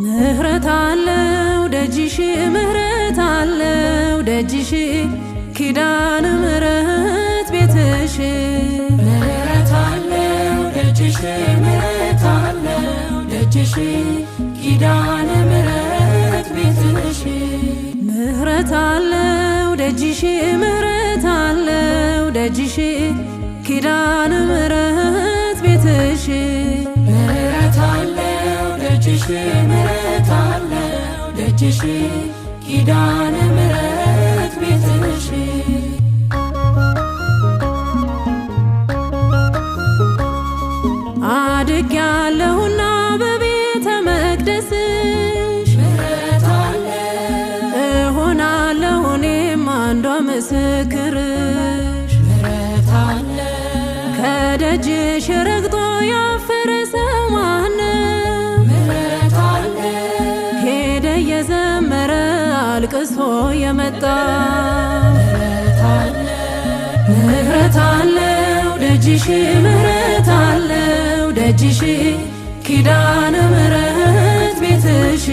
ምህረት አለው ደጅሽ፣ ምህረት አለው ደጅሽ፣ ኪዳነ ምህረት ቤትሽ። ምህረት አለው ደጅሽ፣ ምህረት አለው ደጅሽ፣ ኪዳነ ምህረት ቤትሽ። ምህረት አለው ደጅሽ፣ ምህረት አለው ደጅሽ፣ ኪዳነ ምህረት ቤትሽ። ምህረት አለው ደጅሽ፣ ምህረት አለው ደጅሽ፣ ኪዳነ ምህረት ቤትሽ። አድጌያለሁና በቤተ መቅደስሽ፣ ምህረት አለው እሆናለሁ እኔም አንዷ ምስክርሽ። ምህረት አለው ከደጅሽ ረግጦ ያፈረ ሰው ማነው? ምህረት አለው ሄደ እየዘመረ አልቅሶ የመጣ። ምህረት አለው ምህረት አለው ደጅሽ፣ ምህረት አለው ደጅሽ፣ ኪዳነ ምህረት ቤትሽ።